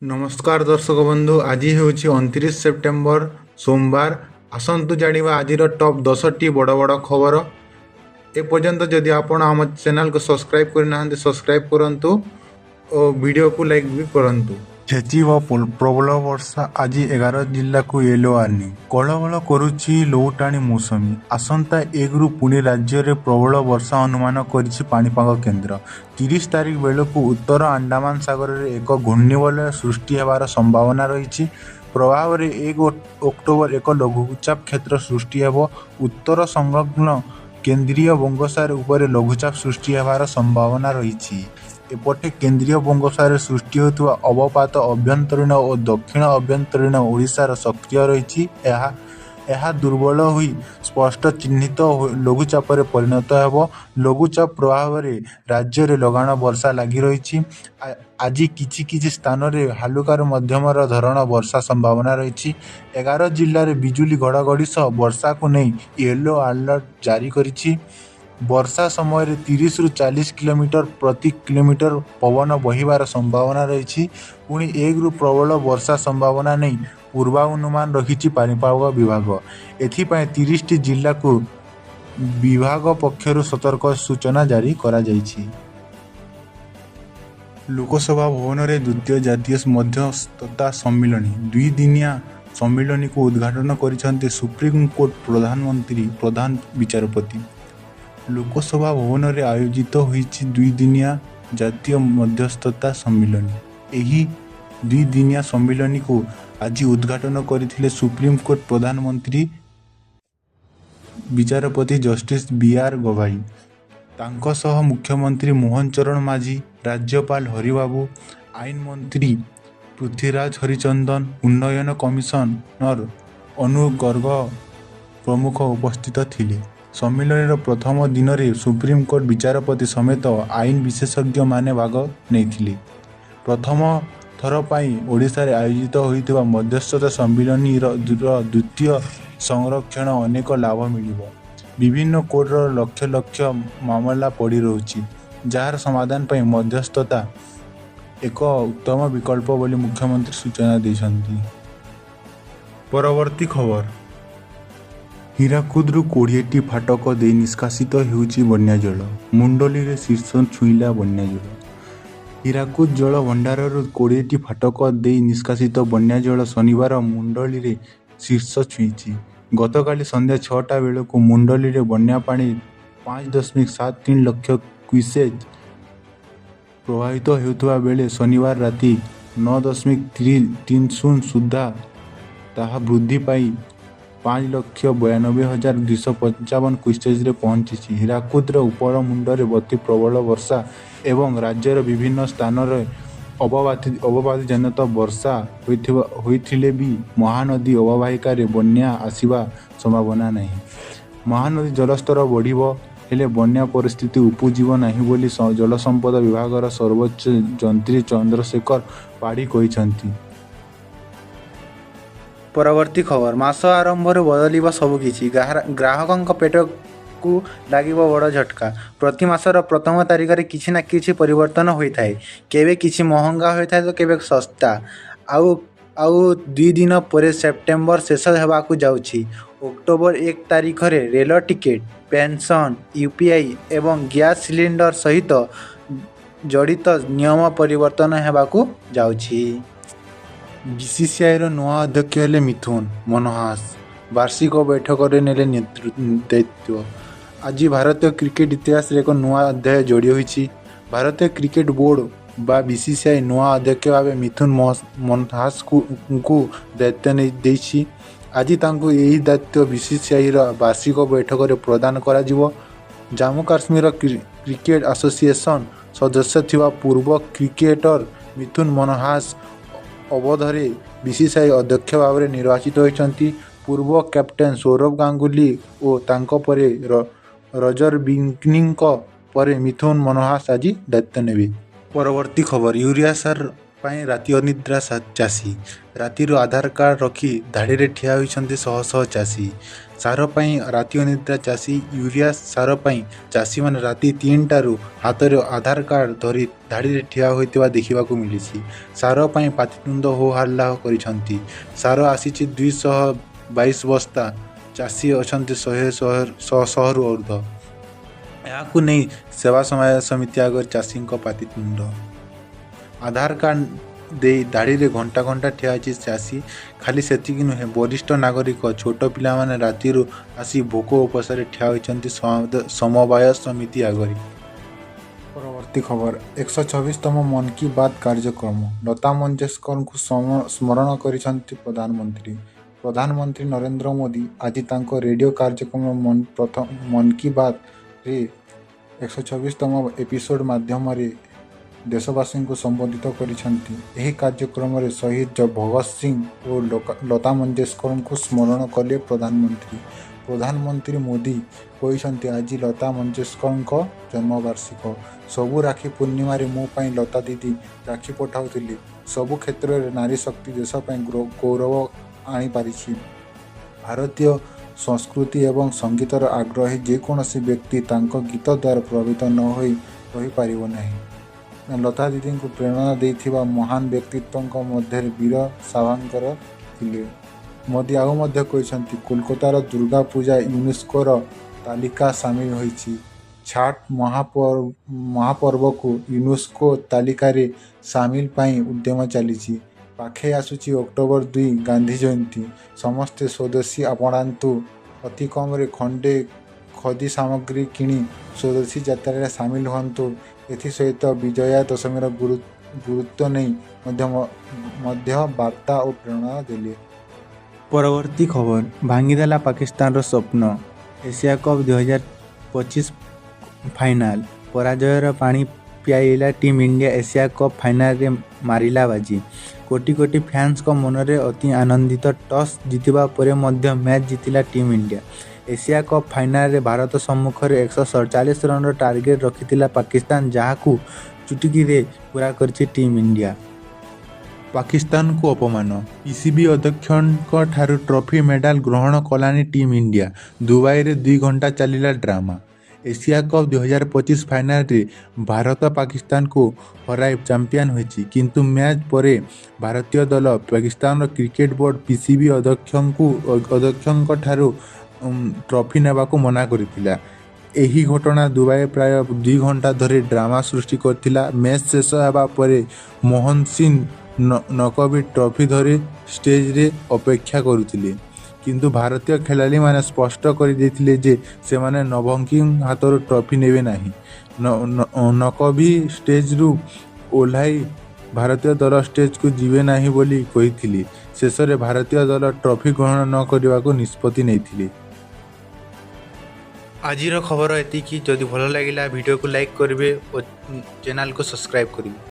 ନମସ୍କାର ଦର୍ଶକ ବନ୍ଧୁ, ଆଜି ହେଉଛି 29 ସେପ୍ଟେମ୍ବର, ସୋମବାର। ଆସନ୍ତୁ ଜାଣିବା ଆଜିର ଟପ୍ 10ଟି ବଡ଼ ବଡ଼ ଖବର। ଏପର୍ଯ୍ୟନ୍ତ ଯଦି ଆପଣ ଆମ ଚ୍ୟାନେଲକୁ ସବସ୍କ୍ରାଇବ୍ କରିନାହାନ୍ତି, ସବସ୍କ୍ରାଇବ୍ କରନ୍ତୁ ଓ ଭିଡ଼ିଓକୁ ଲାଇକ୍ ବି କରନ୍ତୁ। ଛେଚିବ ପ୍ରବଳ ବର୍ଷା, ଆଜି 11 ଜିଲ୍ଲାକୁ ୟେଲୋ ୱାର୍ଣ୍ଣିଂ। କଳବଳ କରୁଛି ଲଉଟାଣି ମୌସୁମୀ। ଆସନ୍ତା 1ରୁ ପୁଣି ରାଜ୍ୟରେ ପ୍ରବଳ ବର୍ଷା ଅନୁମାନ କରିଛି ପାଣିପାଗ କେନ୍ଦ୍ର। 30 ତାରିଖ ବେଳକୁ ଉତ୍ତର ଆଣ୍ଡାମାନ ସାଗରରେ ଏକ ଘୂର୍ଣ୍ଣିବଳୟ ସୃଷ୍ଟି ହେବାର ସମ୍ଭାବନା ରହିଛି। ପ୍ରଭାବରେ 1 ଅକ୍ଟୋବର ଏକ ଲଘୁଚାପ କ୍ଷେତ୍ର ସୃଷ୍ଟି ହେବ। ଉତ୍ତର ସଂଲଗ୍ନ କେନ୍ଦ୍ରୀୟ ବଙ୍ଗୋପସାଗର ଉପରେ ଲଘୁଚାପ ସୃଷ୍ଟି ହେବାର ସମ୍ଭାବନା ରହିଛି। ଏପଟେ କେନ୍ଦ୍ରୀୟ ବଙ୍ଗୋପସାଗରରେ ସୃଷ୍ଟି ହେଉଥିବା ଅବପାତ ଆଭ୍ୟନ୍ତରୀଣ ଓ ଦକ୍ଷିଣ ଆଭ୍ୟନ୍ତରୀଣ ଓଡ଼ିଶାରେ ସକ୍ରିୟ ରହିଛି। ଏହା ଦୁର୍ବଳ ହୋଇ ସ୍ପଷ୍ଟ ଚିହ୍ନିତ ଲଘୁଚାପରେ ପରିଣତ ହେବ। ଲଘୁଚାପ ପ୍ରଭାବରେ ରାଜ୍ୟରେ ଲଗାଣ ବର୍ଷା ଲାଗି ରହିଛି। ଆଜି କିଛି କିଛି ସ୍ଥାନରେ ହାଲୁକାରୁ ମଧ୍ୟମ ଧରଣର ବର୍ଷା ସମ୍ଭାବନା ରହିଛି। 11 ଜିଲ୍ଲାରେ ବିଜୁଳି ଘଡ଼ଘଡ଼ି ସହ ବର୍ଷାକୁ ନେଇ ୟେଲୋ ଆଲର୍ଟ ଜାରି କରିଛି। ବର୍ଷା ସମୟରେ 30ରୁ 40 କିଲୋମିଟର ପ୍ରତି କିଲୋମିଟର ପବନ ବହିବାର ସମ୍ଭାବନା ରହିଛି। ପୁଣି 1ରୁ ପ୍ରବଳ ବର୍ଷା ସମ୍ଭାବନା ନେଇ ପୂର୍ବାନୁମାନ ରଖିଛି ପାଣିପାଗ ବିଭାଗ। ଏଥିପାଇଁ 30ଟି ଜିଲ୍ଲାକୁ ବିଭାଗ ପକ୍ଷରୁ ସତର୍କ ସୂଚନା ଜାରି କରାଯାଇଛି। ଲୋକସେବା ଭବନରେ ଦ୍ୱିତୀୟ ଜାତୀୟ ମଧ୍ୟସ୍ଥତା ସମ୍ମିଳନୀ। ଦୁଇଦିନିଆ ସମ୍ମିଳନୀକୁ ଉଦ୍ଘାଟନ କରିଛନ୍ତି ସୁପ୍ରିମକୋର୍ଟ ପ୍ରଧାନ ବିଚାରପତି। ଲୋକସେବା ଭବନରେ ଆୟୋଜିତ ହୋଇଛି ଦୁଇଦିନିଆ ଜାତୀୟ ମଧ୍ୟସ୍ଥତା ସମ୍ମିଳନୀ। ଏହି ଦୁଇଦିନିଆ ସମ୍ମିଳନୀକୁ ଆଜି ଉଦ୍ଘାଟନ କରିଥିଲେ ସୁପ୍ରିମକୋର୍ଟ ପ୍ରଧାନ ବିଚାରପତି ଜଷ୍ଟିସ୍ ବି ଆର୍ ଗଭାଇ। ତାଙ୍କ ସହ ମୁଖ୍ୟମନ୍ତ୍ରୀ ମୋହନ ଚରଣ ମାଝୀ, ରାଜ୍ୟପାଳ ହରିବାବୁ, ଆଇନ ମନ୍ତ୍ରୀ ପୃଥ୍ୱୀରାଜ ହରିଚନ୍ଦନ, ଉନ୍ନୟନ କମିଶନର ଅନୁ ଗର୍ଗ ପ୍ରମୁଖ ଉପସ୍ଥିତ ଥିଲେ। ସମ୍ମିଳନୀର ପ୍ରଥମ ଦିନରେ ସୁପ୍ରିମକୋର୍ଟ ବିଚାରପତି ସମେତ ଆଇନ ବିଶେଷଜ୍ଞମାନେ ଭାଗ ନେଇଥିଲେ। ପ୍ରଥମ ଥର ପାଇଁ ଓଡ଼ିଶାରେ ଆୟୋଜିତ ହୋଇଥିବା ମଧ୍ୟସ୍ଥତା ସମ୍ମିଳନୀର ଦ୍ୱିତୀୟ ସଂସ୍କରଣରେ ଅନେକ ଲାଭ ମିଳିବ। ବିଭିନ୍ନ କୋର୍ଟରେ ଲକ୍ଷ ଲକ୍ଷ ମାମଲା ପଡ଼ି ରହୁଛି, ଯାହାର ସମାଧାନ ପାଇଁ ମଧ୍ୟସ୍ଥତା ଏକ ଉତ୍ତମ ବିକଳ୍ପ ବୋଲି ମୁଖ୍ୟମନ୍ତ୍ରୀ ସୂଚନା ଦେଇଛନ୍ତି। ପରବର୍ତ୍ତୀ ଖବର। ହୀରାକୁଦରୁ 20ଟି ଫାଟକ ଦେଇ ନିଷ୍କାସିତ ହେଉଛି ବନ୍ୟାଜଳ, ମୁଣ୍ଡଳିରେ ଶୀର୍ଷ ଛୁଇଁଲା ବନ୍ୟାଜଳ। ହୀରାକୁଦ ଜଳଭଣ୍ଡାରରୁ 20ଟି ଫାଟକ ଦେଇ ନିଷ୍କାସିତ ବନ୍ୟାଜଳ ଶନିବାର ମୁଣ୍ଡଳିରେ ଶୀର୍ଷ ଛୁଇଁଛି। ଗତକାଲି ସନ୍ଧ୍ୟା 6ଟା ବେଳକୁ ମୁଣ୍ଡଳିରେ ବନ୍ୟାପାଣି 5.73 ଲକ୍ଷ କ୍ୟୁସେକ୍ ପ୍ରବାହିତ ହେଉଥିବା ବେଳେ ଶନିବାର ରାତି 9.30 ସୁଦ୍ଧା ତାହା ବୃଦ୍ଧି ପାଇ 5,92,255 କ୍ୟୁସେକ୍‌ରେ ପହଞ୍ଚିଛି। ହୀରାକୁଦର ଉପରମୁଣ୍ଡରେ ଅତି ପ୍ରବଳ ବର୍ଷା ଏବଂ ରାଜ୍ୟର ବିଭିନ୍ନ ସ୍ଥାନରେ ଅବପାତଜନିତ ବର୍ଷା ହୋଇଥିଲେ ବି ମହାନଦୀ ଅବବାହିକାରେ ବନ୍ୟା ଆସିବା ସମ୍ଭାବନା ନାହିଁ। ମହାନଦୀ ଜଳସ୍ତର ବଢ଼ିବ, ହେଲେ ବନ୍ୟା ପରିସ୍ଥିତି ଉପୁଜିବ ନାହିଁ ବୋଲି ଜଳସମ୍ପଦ ବିଭାଗର ସର୍ବୋଚ୍ଚ ଯନ୍ତ୍ରୀ ଚନ୍ଦ୍ରଶେଖର ପାଢ଼ୀ କହିଛନ୍ତି। ପରବର୍ତ୍ତୀ ଖବର। ମାସ ଆରମ୍ଭରୁ ବଦଳିବ ସବୁକିଛି, ଗ୍ରାହକଙ୍କ ପେଟକୁ ଲାଗିବ ବଡ଼ ଝଟକା। ପ୍ରତି ମାସର ପ୍ରଥମ ତାରିଖରେ କିଛି ନା କିଛି ପରିବର୍ତ୍ତନ ହୋଇଥାଏ। କେବେ କିଛି ମହଙ୍ଗା ହୋଇଥାଏ ତ କେବେ ଶସ୍ତା। ଆଉ 2 ଦିନ ପରେ ସେପ୍ଟେମ୍ବର ଶେଷ ହେବାକୁ ଯାଉଛି। ଅକ୍ଟୋବର 1 ତାରିଖରେ ରେଳ ଟିକେଟ, ପେନସନ, ୟୁପିଆଇ ଏବଂ ଗ୍ୟାସ ସିଲିଣ୍ଡର ସହିତ ଜଡ଼ିତ ନିୟମ ପରିବର୍ତ୍ତନ ହେବାକୁ ଯାଉଛି। ବିସିସିଆଇର ନୂଆ ଅଧ୍ୟକ୍ଷ ହେଲେ ମିଥୁନ ମନହାସ, ବାର୍ଷିକ ବୈଠକରେ ନେଲେ ଦାୟିତ୍ୱ। ଆଜି ଭାରତୀୟ କ୍ରିକେଟ ଇତିହାସରେ ଏକ ନୂଆ ଅଧ୍ୟାୟ ଯୋଡ଼ି ହୋଇଛି। ଭାରତୀୟ କ୍ରିକେଟ ବୋର୍ଡ ବା ବିସିସିଆଇ ନୂଆ ଅଧ୍ୟକ୍ଷ ଭାବେ ମିଥୁନ ମନହାସଙ୍କୁ ଦାୟିତ୍ୱ ଦେଇଛି। ଆଜି ତାଙ୍କୁ ଏହି ଦାୟିତ୍ୱ ବିସିସିଆଇର ବାର୍ଷିକ ବୈଠକରେ ପ୍ରଦାନ କରାଯିବ। ଜାମ୍ମୁ କାଶ୍ମୀର କ୍ରିକେଟ ଆସୋସିଏସନ ସଦସ୍ୟ ଥିବା ପୂର୍ବ କ୍ରିକେଟର ମିଥୁନ ମନହାସ ଅବଧରେ ବିସିସିଆଇ ଅଧ୍ୟକ୍ଷ ଭାବରେ ନିର୍ବାଚିତ ହୋଇଛନ୍ତି। ପୂର୍ବ କ୍ୟାପ୍ଟେନ ସୌରଭ ଗାଙ୍ଗୁଲି ଓ ତାଙ୍କ ପରେ ରୋଜର ବିନ୍ନିଙ୍କ ପରେ ମିଥୁନ ମନହାସ ଆଜି ଦାୟିତ୍ୱ ନେବେ। ପରବର୍ତ୍ତୀ ଖବର। ୟୁରିଆ ସାର ପାଇଁ ରାତି ଅନିଦ୍ରା ଚାଷୀ। ରାତିରୁ ଆଧାର କାର୍ଡ ରଖି ଧାଡ଼ିରେ ଠିଆ ହୋଇଛନ୍ତି ଶହ ଶହ ଚାଷୀ। ସାର ପାଇଁ ରାତି ଅନିଦ୍ରା ଚାଷୀ। ୟୁରିଆ ସାର ପାଇଁ ଚାଷୀମାନେ ରାତି 3ଟାରୁ ହାତରେ ଆଧାର କାର୍ଡ ଧରି ଧାଡ଼ିରେ ଠିଆ ହୋଇଥିବା ଦେଖିବାକୁ ମିଳିଛି। ସାର ପାଇଁ ପାଟିତୁଣ୍ଡ ହୋ ହଲ୍ଲା କରିଛନ୍ତି। ସାର ଆସିଛି 222 ବସ୍ତା, ଚାଷୀ ଅଛନ୍ତି ଶହେ ଶହ ଶହରୁ ଉର୍ଦ୍ଧ୍ୱ। ଏହାକୁ ନେଇ ସେବା ସମବାୟ ସମିତି ଆଗରେ ଚାଷୀଙ୍କ ପାଟିତୁଣ୍ଡ। ଆଧାର କାର୍ଡ ଦେଇ ଧାଡ଼ିରେ ଘଣ୍ଟା ଘଣ୍ଟା ଠିଆ ହୋଇଛି ଚାଷୀ। ଖାଲି ସେତିକି ନୁହେଁ, ବରିଷ୍ଠ ନାଗରିକ, ଛୋଟ ପିଲାମାନେ ରାତିରୁ ଆସି ଭୋକ ଉପାସରେ ଠିଆ ହୋଇଛନ୍ତି ସମବାୟ ସମିତି ଆଗରେ। ପରବର୍ତ୍ତୀ ଖବର, 126ତମ ମନ୍ କି ବାତ୍ କାର୍ଯ୍ୟକ୍ରମ। ଲତା ମଙ୍ଗେସକରଙ୍କୁ ସ୍ମରଣ କରିଛନ୍ତି ପ୍ରଧାନମନ୍ତ୍ରୀ। ପ୍ରଧାନମନ୍ତ୍ରୀ ନରେନ୍ଦ୍ର ମୋଦି ଆଜି ତାଙ୍କ ରେଡିଓ କାର୍ଯ୍ୟକ୍ରମ ମନ୍ କି ବାତ୍‌ରେ 126ତମ ଏପିସୋଡ୍ ମାଧ୍ୟମରେ ଦେଶବାସୀଙ୍କୁ ସମ୍ବୋଧିତ କରିଛନ୍ତି। ଏହି କାର୍ଯ୍ୟକ୍ରମରେ ଶହୀଦ ଭଗତ ସିଂ ଓ ଲତା ମଙ୍ଗେସକରଙ୍କୁ ସ୍ମରଣ କଲେ ପ୍ରଧାନମନ୍ତ୍ରୀ। ପ୍ରଧାନମନ୍ତ୍ରୀ ମୋଦି କହିଛନ୍ତି, ଆଜି ଲତା ମଙ୍ଗେସକରଙ୍କ ଜନ୍ମବାର୍ଷିକୀ। ସବୁ ରାକ୍ଷୀ ପୂର୍ଣ୍ଣିମାରେ ମୋ ପାଇଁ ଲତା ଦିଦି ରାକ୍ଷୀ ପଠାଉଥିଲେ। ସବୁ କ୍ଷେତ୍ରରେ ନାରୀ ଶକ୍ତି ଦେଶ ପାଇଁ ଗୌରବ ଆଣିପାରିଛି। ଭାରତୀୟ ସଂସ୍କୃତି ଏବଂ ସଙ୍ଗୀତର ଆଗ୍ରହୀ ଯେକୌଣସି ବ୍ୟକ୍ତି ତାଙ୍କ ଗୀତ ଦ୍ୱାରା ପ୍ରଭାବିତ ନ ହୋଇ ରହିପାରିବ ନାହିଁ। ଲତା ଦିଦିଙ୍କୁ ପ୍ରେରଣା ଦେଇଥିବା ମହାନ ବ୍ୟକ୍ତିତ୍ୱଙ୍କ ମଧ୍ୟରେ ବୀର ସାଭାରକର ଥିଲେ। ମୋଦି ଆଉ ମଧ୍ୟ କହିଛନ୍ତି, କୋଲକାତାର ଦୁର୍ଗା ପୂଜା ୟୁନେସ୍କୋର ତାଲିକା ସାମିଲ ହୋଇଛି। ଛାଟ୍ ମହାପର୍ବକୁ ୟୁନେସ୍କୋ ତାଲିକାରେ ସାମିଲ ପାଇଁ ଉଦ୍ୟମ ଚାଲିଛି। ପାଖେଇ ଆସୁଛି ଅକ୍ଟୋବର 2 ଗାନ୍ଧୀ ଜୟନ୍ତୀ। ସମସ୍ତେ ସ୍ୱଦେଶୀ ଆପଣାନ୍ତୁ, ଅତିକମରେ ଖଣ୍ଡେ ଖଦି ସାମଗ୍ରୀ କିଣି ସ୍ୱଦେଶୀ ଯାତ୍ରାରେ ସାମିଲ ହୁଅନ୍ତୁ। ଏଥିସହିତ ବିଜୟା ଦଶମୀର ଗୁରୁତ୍ୱ ନେଇ ମଧ୍ୟ ବାର୍ତ୍ତା ଓ ପ୍ରେରଣା ଦେଲେ। ପରବର୍ତ୍ତୀ ଖବର, ଭାଙ୍ଗିଦେଲା ପାକିସ୍ତାନର ସ୍ୱପ୍ନ। Asia cup 2025 final. ପରାଜୟର ପାଣି ପିଆଇଲା ଟିମ୍ ଇଣ୍ଡିଆ। ଏସିଆ କପ୍ ଫାଇନାଲରେ ମାରିଲା ବାଜି। କୋଟି କୋଟି ଫ୍ୟାନ୍ସଙ୍କ ମନରେ ଅତି ଆନନ୍ଦିତ। ଟସ୍ ଜିତିବା ପରେ ମଧ୍ୟ ମ୍ୟାଚ୍ ଜିତିଲା ଟିମ୍ ଇଣ୍ଡିଆ। ଏସିଆ କପ୍ ଫାଇନାଲରେ ଭାରତ ସମ୍ମୁଖରେ 147 ରନର ଟାର୍ଗେଟ ରଖିଥିଲା ପାକିସ୍ତାନ, ଯାହାକୁ ଚୁଟକିରେ ପୂରା କରିଛି ଟିମ୍ ଇଣ୍ଡିଆ। ପାକିସ୍ତାନକୁ ଅପମାନ। ପିସିବି ଅଧ୍ୟକ୍ଷଙ୍କଠାରୁ ଟ୍ରଫି, ମେଡାଲ ଗ୍ରହଣ କଲାନି ଟିମ୍ ଇଣ୍ଡିଆ। ଦୁବାଇରେ 2 ଘଣ୍ଟା ଚାଲିଲା ଡ୍ରାମା। ଏସିଆ କପ୍ 2025 ଫାଇନାଲରେ ଭାରତ ପାକିସ୍ତାନକୁ ହରାଇ ଚାମ୍ପିୟନ ହୋଇଛି। କିନ୍ତୁ ମ୍ୟାଚ୍ ପରେ ଭାରତୀୟ ଦଳ ପାକିସ୍ତାନର କ୍ରିକେଟ ବୋର୍ଡ ପିସିବି ଅଧ୍ୟକ୍ଷଙ୍କଠାରୁ ଟ୍ରଫି ନେବାକୁ ମନା କରିଥିଲା। ଏହି ଘଟଣା ଦୁବାଇରେ ପ୍ରାୟ 2 ଘଣ୍ଟା ଧରି ଡ୍ରାମା ସୃଷ୍ଟି କରିଥିଲା। ମ୍ୟାଚ୍ ଶେଷ ହେବା ପରେ ମୋହସିନ ନକଭି ଟ୍ରଫି ଧରି ଷ୍ଟେଜରେ ଅପେକ୍ଷା କରୁଥିଲେ। କିନ୍ତୁ ଭାରତୀୟ ଖେଳାଳିମାନେ ସ୍ପଷ୍ଟ କରିଦେଇଥିଲେ ଯେ ସେମାନେ ନକଭିଙ୍କ ହାତରୁ ଟ୍ରଫି ନେବେ ନାହିଁ। ନକଭି ଷ୍ଟେଜରୁ ଓହ୍ଲାଇ ଭାରତୀୟ ଦଳ ଷ୍ଟେଜକୁ ଯିବେ ନାହିଁ ବୋଲି କହିଥିଲେ। ଶେଷରେ ଭାରତୀୟ ଦଳ ଟ୍ରଫି ଗ୍ରହଣ ନ କରିବାକୁ ନିଷ୍ପତ୍ତି ନେଇଥିଲେ। ଆଜିର ଖବର ଏତିକି। ଯଦି ଭଲ ଲାଗିଲା, ଭିଡ଼ିଓକୁ ଲାଇକ୍ କରିବେ ଓ ଚ୍ୟାନେଲକୁ ସବସ୍କ୍ରାଇବ୍ କରିବେ।